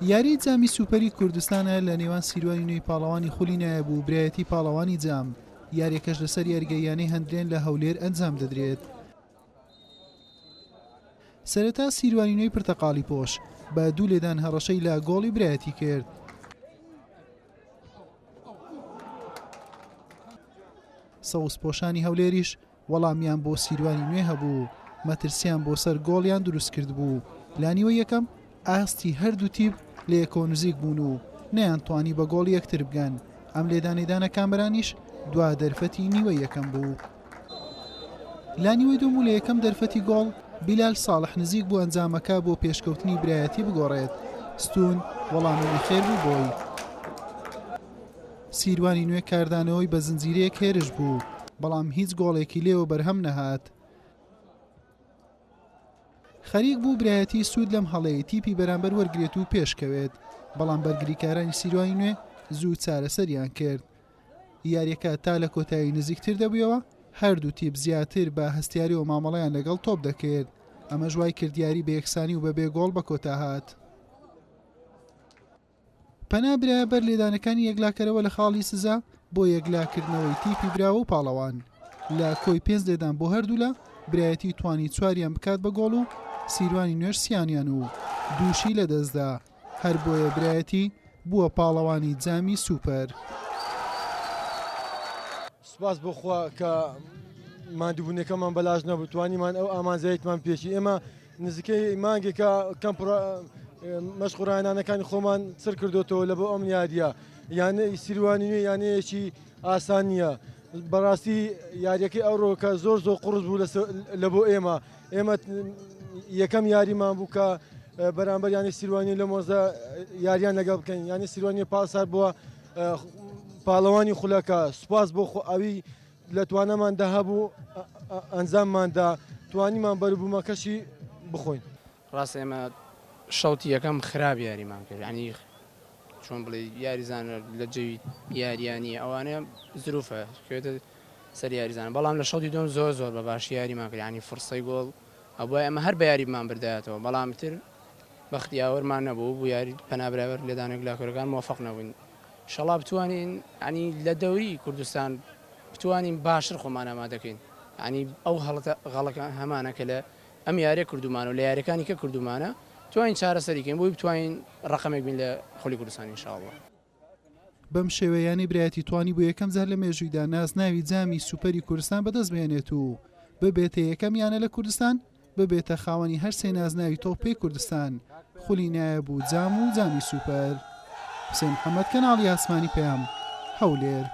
یاریی جامی سوپەری کوردستانە لە نێوان سیروانی نوێی پاڵەوانی خولی نایاب و برایەتی پاڵەوانی جام، یارییەکەش لەسەر یاریگای یانەی هەندرێن لە هەولێر ئەنجام دەدرێت. سەرەتا سیروانی نوێی پرتەقاڵی پۆش بە دوو لێدان هەڕەشەی لە گۆڵی برایەتی کرد. سەوزپۆشانی هەولێریش وەڵامیان بۆ سیروانی نوێ هەبوو، مەترسیان بۆ سەر گۆڵیان دروستکردبوو، لە نیوەی یەکەم ئاستی هەردوو تیپ لە یەکەوە نزیک بوون و نەیانتوانی بە گۆڵی یەکتر بگەن، ئەم لێدانەی دانە کامەرانیش دوا دەرفەتی نیوەی یەکەم بوو. لە نیوەی دووەم و لە یەکەم دەرفەتی گۆڵ، بیلال ساڵح نزیک بوو ئەنجامەکە بۆ پێشکەوتنی برایەتی بگۆڕێت، ستوون وەڵامی نەخێر بوو بۆی. سیروانی نوێ کاردانەوەی بە زنجیرەیەک هێرش بوو، بەڵام هیچ گۆڵێکی لێوە بەرهەم نەهات. خەریک بوو برایەتی سوود لەم هەڵەیەی تیپی بەرامبەر وەرگرێت و پێشکەوێت، بەڵام بەرگریکارانی سیروانی نوێ زوو چارەسەریان کرد. یارییەکە تا لە کۆتایی نزیکتر دەبوویەوە، هەردوو تیپ زیاتر بە هەستیاریەوە مامەڵەیان لەگەڵ تۆپ دەکرد، ئەمەش وایکرد یاری بە یەکسانی و بەبێ گۆڵ بەکۆتا هات. پەنا برایە بەر لێدانەکانی یەکلاکەرەوە لە خاڵی سزا بۆ یەکلاکردنەوەی تیپی براوە و پاڵەوان. لە کۆی پێنج لێدان بۆ هەردوولا، برایەتی توانی چواریان بکات بە گۆڵ و سیروانی نوێش سیانیان و دووشی لەدەستدا، هەربۆیە برایەتی بووە پاڵەوانی جامی سوپەر. سوپاس بۆ خوا کە ماندووبوونەکەمان بەلاش نەبوو، توانیمان ئەو ئامانجەیتمان پێکی. ئێمە نزیکەی مانگێکە کەمپ مەشق و ڕاهێنانەکانی خۆمان چڕ کردوێتەوە لە بۆ ئەم یاریە. یانەی سیروانی نوێ یانەیەکی ئاسان نییە. بەڕاستی یاریەکەی ئەوڕۆکە زۆر زۆر قوڕس بوو لە بۆ ئێمە. ئێمە یەکەم یاریمان بوو کە بەرامبەر یانەی سیروانی لە مۆزە یاریان لەگەڵ بکەین. یانەی سیروانی پاسار بووە پاڵەوانی خولەکە. سوپاس بۆ خۆ ئەوی لە تواناماندا هەبوو ئەنجامماندا، توانیمان بەروبوومەکەشی بخۆین. ڕاستە ئێمە شەوتی یەکەم خراپ یاریمان کرد یانی چۆن بڵێ یاریزانە لە جەوی یاریان نییە ئەوانە زروفە کەوێتە سەر یاریزان بەڵام لە شەوتی دوم زۆر زۆر بە باشی یاریمان کرد ینی فرسەی گۆڵ ئەبووە ئێمە هەر بە یاریمان بردایەتەوە بەڵام تر بەخت یاوەرمان نەبوو بوو یاری پەنابراوەر لێدانێک لاکەرەکان مۆفق نەبووین شەڵا بتوانین ینی لە دەوری کوردستان بتوانین باشتر خۆمان ئامادەکەین ینی ئەو هەڵەتە غەڵەکە هەمانە کە لە ئەم یاریە کردومانە و لە یاریەکانی کە کردومانە توانین چارەسەری کەین بۆی بتوانین ڕەقەمێک بین لە خولی کوردستان ان شاء اللە. بەم شێوەیە یانەی برایەتی توانی بۆ یەکەم جار لە مێژوویدا نازناوی جامی سوپەری کوردستان بەدەست بهێنێت و ببێتە یەکەم یانە لە کوردستان ببێتە خاوەنی هەرسێ نازناوی تۆپی کوردستان، خولی نایاب و جام و جامی سوپەر. حوسێن محەمەد، کەناڵی ئاسمانی پەیام، هەولێر.